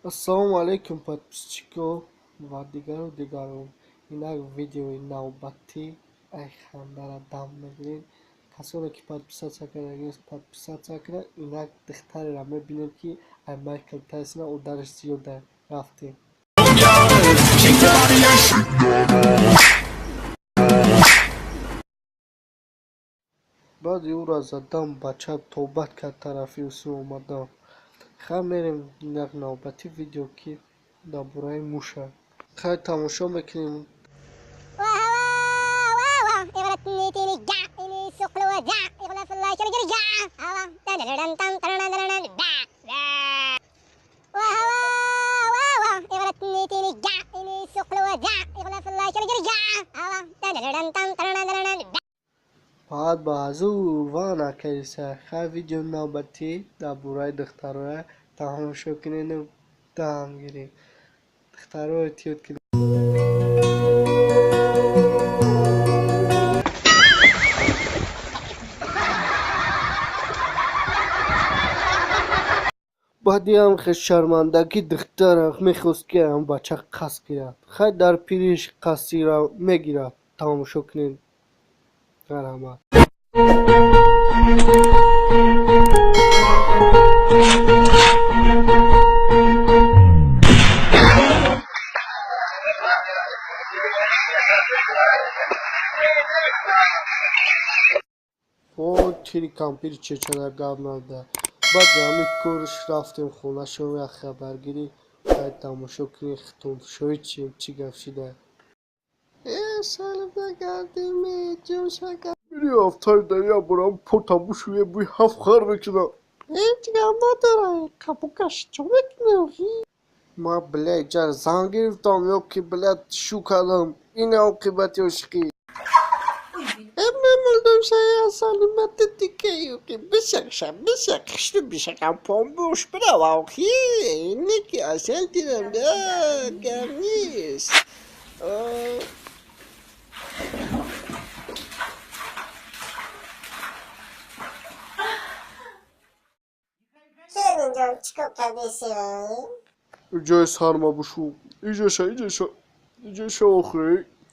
Ассалому алайкум, подписчико ва дигару дигарон. Инак видеои навбатӣ, ай хандара дам мегирем. Касоне ки подписаться кардагист, подписаться кунад. Инак духтареро мебинем, ки ай Майкл Тайсона удараш зиёда. Рафтем. Баъди ӯро задам, бача тобат кард, тарафи усу омадам. Хай, мерем инак навбати видео, ки дар бораи муша. Хай, тамошо мекунем. Баъд ба азу ва накардиса. Хай, видео навбатӣ дар бораи духтароя тамошо кунену дам гирем. Духтаро, эҳтиёт кунед. Баъди ҳам хел шармандагӣ духтара мехост, ки ҳам бача қасд гирад. Хай, дар пириш қасдира мегирад. Тамошо кунед, марҳамат. Вой, тири кампири чечена гап нада. Баъди ҳамин корш рафтем хонашон як хабаргирӣ. Хай, тамошо кунед, хитон шоҳид шем, чӣ гап шида. Э, салом нагардем, ҷон. Бири ҳафтаи дар як борам пота бушӯе, бӯи ҳафт хар мекунам. Ҳеҷ гап надора, қабукаш чо мекунӣ охи? Ма, бля, ҷар зан гирифтам ё ки, бля, шу кардам. Ин оқибати ошиқӣ. Э, мемурдам шая салимати дике охи, бишакша бишак хишту бишакам помбуш бирава охи. Неки асал дидам да, гап нест. Шеринҷон, чӣ кор кардеси? Иҷои сарма бушу. Иҷоша, иҷоша. Иҷоша охи.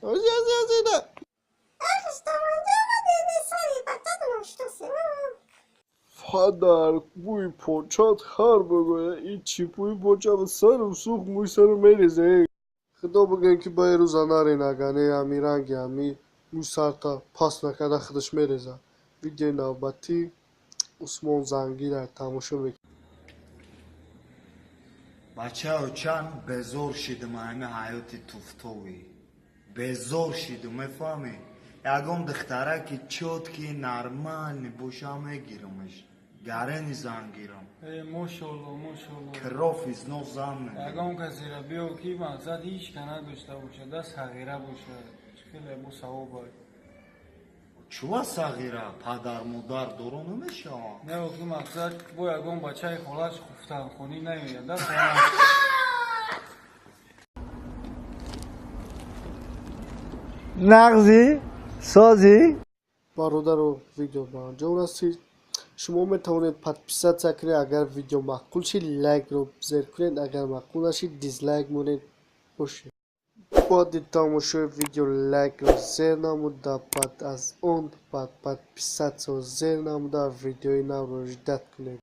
Ози, ози, ози да. Фадар, бӯи почат хар бигӯя, ин чӣ бӯи поча, сарам сӯхт, мӯи сарам мерезе. Худо бигӯем, ки ба рӯза нарен, агар не ҳами ранги ҳами мӯи сарта паст накарда худаш мереза. Видеои навбатӣ Усмон Зангира тамошо мекунем. Бачао, чанд безор шидум ҳами ҳаёти туфтовӣ. Безор шидум, мефаҳмӣ? Ягон духтараки чёткий, нормальный боша, мегирамаш. Гарени зан гирам. Э, мошолло, мошолло. Кроф изнов зан мегирам. Ягон касеро биё, ки мақсад ҳеҷ ка надошта бошад, да сағира бошад. Хеле бо савоб. Чува сағира? Падар модар доро намешаванд? Не, охи, мақсад бо ягон бачаи холаш хуфтанхонӣ наёяд, да хона. Нағзӣ, созӣ. Бародаро, видео ба анҷом расид. Шумо метавонед подписаться кунед, агар видео маъқул шид, лайкро зер кунед, агар маъқул нашид, дизлайк монед. Бошед. Баъди тамошои видео лайкро зер намуда, баъд аз он баъд подписатьсяро зер намуда, видеои навро ждать кунед.